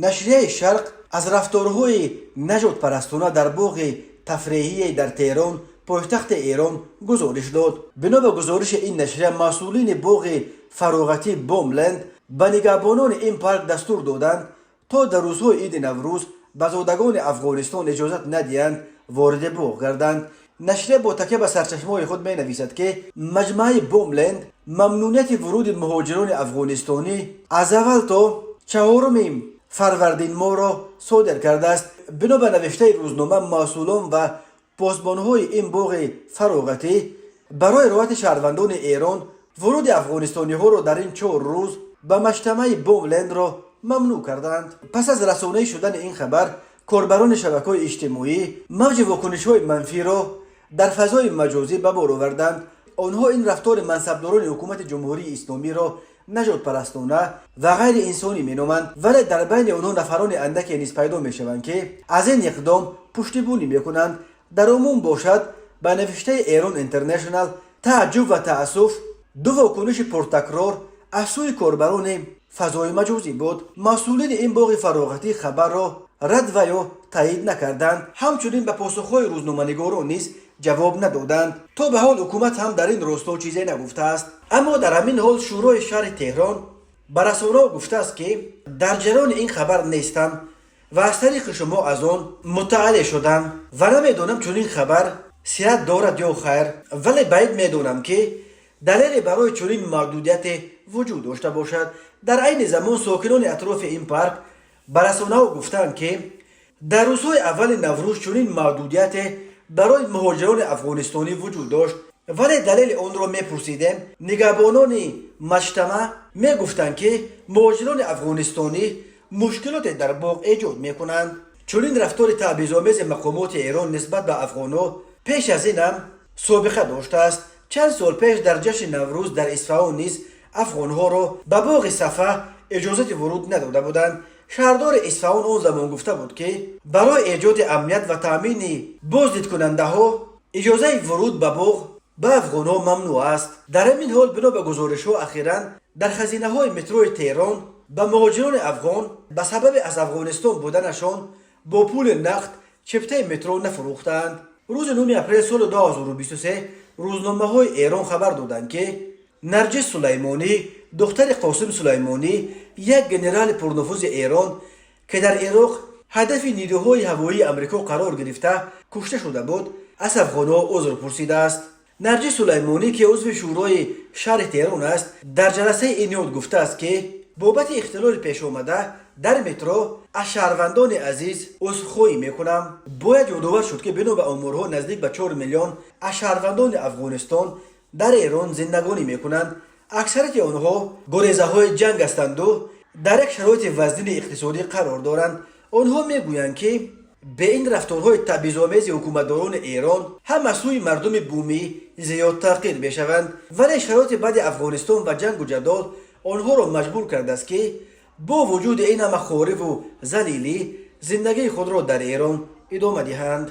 Нашрияи «Шарқ» аз рафторҳои нажодпарастона дар боғи тафреҳие дар Теҳрон, пойтахти Эрон, гузориш дод. Бино ба гузориши ин нашрия, масъулини боғи фароғатӣ Бомленд ба нигаҳбонони ин парк дастур доданд, то дар рӯзҳои иди Наврӯз ба зодагони Афғонистон иҷозат надиҳанд вориди боғ гарданд. Нашрия бо такя ба сарчашмаҳои худ менависад, ки маҷмӯаи Бомленд мамнунияти вуруди муҳоҷирони афғонистонӣ аз аввал то 4-уми фарвардинмоҳро содир кардааст. Бино ба навиштаи рӯзнома, масъулон ва посбонҳои ин боғи фароғатӣ барои роҳати шаҳрвандони Эрон вуруди афғонистониҳоро дар ин 4 рӯз ба маҷтамаи Бомлендро мамнӯъ карданд. Пас аз расонаӣ шудани ин хабар, корбарони шабакаҳои иҷтимоӣ мавҷи вокунишҳои манфиро дар фазои маҷозӣ ба бор оварданд. Онҳо ин рафтори мансабдорони ҳукумати Ҷумҳурии Исломиро нажодпарастона ва ғайриинсонӣ меноманд, вале дар байни онҳо нафарони андаке низ пайдо мешаванд, ки аз ин иқдом пуштибонӣ мекунанд. Дар умум бошад, ба навиштаи «Эрон Интернешнал», тааҷҷуб ва таассуф ду вокуниши пуртакрор аз сӯи корбарони фазои маҷозӣ буд. Масъулини ин боғи фароғатӣ хабарро рад ва ё таъид накарданд, ҳамчунин ба посухҳои рӯзноманигорон низ ҷавоб надоданд. То ба ҳол ҳукумат ҳам дар ин росто чизе нагуфтааст. Аммо дар ҳамин ҳол Шӯрои шаҳри Теҳрон ба расонаҳо гуфтааст, ки дар ҷараёни ин хабар нестам ва аз тариқи шумо аз он мутталеъ шудам ва намедонам, чунин хабар сиҳат дорад ё хайр, вале баъид медонам, ки далеле барои чунин маҳдудияте вуҷуд дошта бошад. Дар айни замон сокинони атрофи ин парк ба расонаҳо гуфтанд, ки дар рӯзҳои аввали Наврӯз чунин маҳдудияте барои муҳоҷирони афғонистонӣ вуҷуд дошт, вале далели онро мепурсидем, нигаҳбонони маҷтамаъ мегуфтанд, ки муҳоҷирони афғонистонӣ мушкилоте дар боғ эҷод мекунанд. Чунин рафтори таъбизомези мақомоти Эрон нисбат ба афғонҳо пеш аз ин ҳам собиқа доштааст. Чанд сол пеш дар ҷашни Наврӯз дар Исфаҳон низ афғонҳоро ба боғи Сафа иҷозати вуруд надода буданд. Шаҳрдори Исфаҳон он замон гуфта буд, ки барои эҷоди амният ва таъмини боздидкунандаҳо иҷозаи вуруд ба боғ ба афғонҳо мамнӯъ аст. Дар ҳамин ҳол, бино ба гузоришҳо, ахиран дар хазинаҳои метрои Теҳрон ба муҳоҷирони афғон ба сабаби аз Афғонистон буданашон бо пули нақд чиптаи метро нафурӯхтаанд. Рӯзи 9 апрел соли 2023 рӯзномаҳои Эрон хабар доданд, ки Нарҷис Сулаймонӣ, духтари Қосим Сулаймонӣ, як генерали пурнуфузи Эрон, ки дар Ироқ ҳадафи нирӯҳои ҳавоии Амрико қарор гирифта кушта шуда буд, аз афғонҳо узр пурсидааст. Нарҷис Сулаймонӣ, ки узви Шӯрои шаҳри Теҳрон аст, дар ҷаласаи ин ниҳод гуфтааст, ки бобати ихтилоли пешомада дар метро аз шаҳрвандони азиз узрхоҳӣ мекунам. Бояд ёдовар шуд, ки бино ба оморҳо наздик ба 4 миллион аз шаҳрвандони Афғонистон дар Эрон зиндагонӣ мекунанд. Аксарияти онҳо гурезаҳои ҷанг ҳастанду дар як шароити вазнини иқтисодӣ қарор доранд. Онҳо мегӯянд, ки бе ин рафторҳои таъбизомези ҳукуматдорони Эрон ҳам аз сӯи мардуми бумӣ зиёд таҳқир мешаванд, вале шароити баъди Афғонистон ва ҷангу ҷадол онҳоро маҷбур кардааст, ки бо вуҷуди ин ҳама хориву залилӣ зиндагии худро дар Эрон идома диҳанд.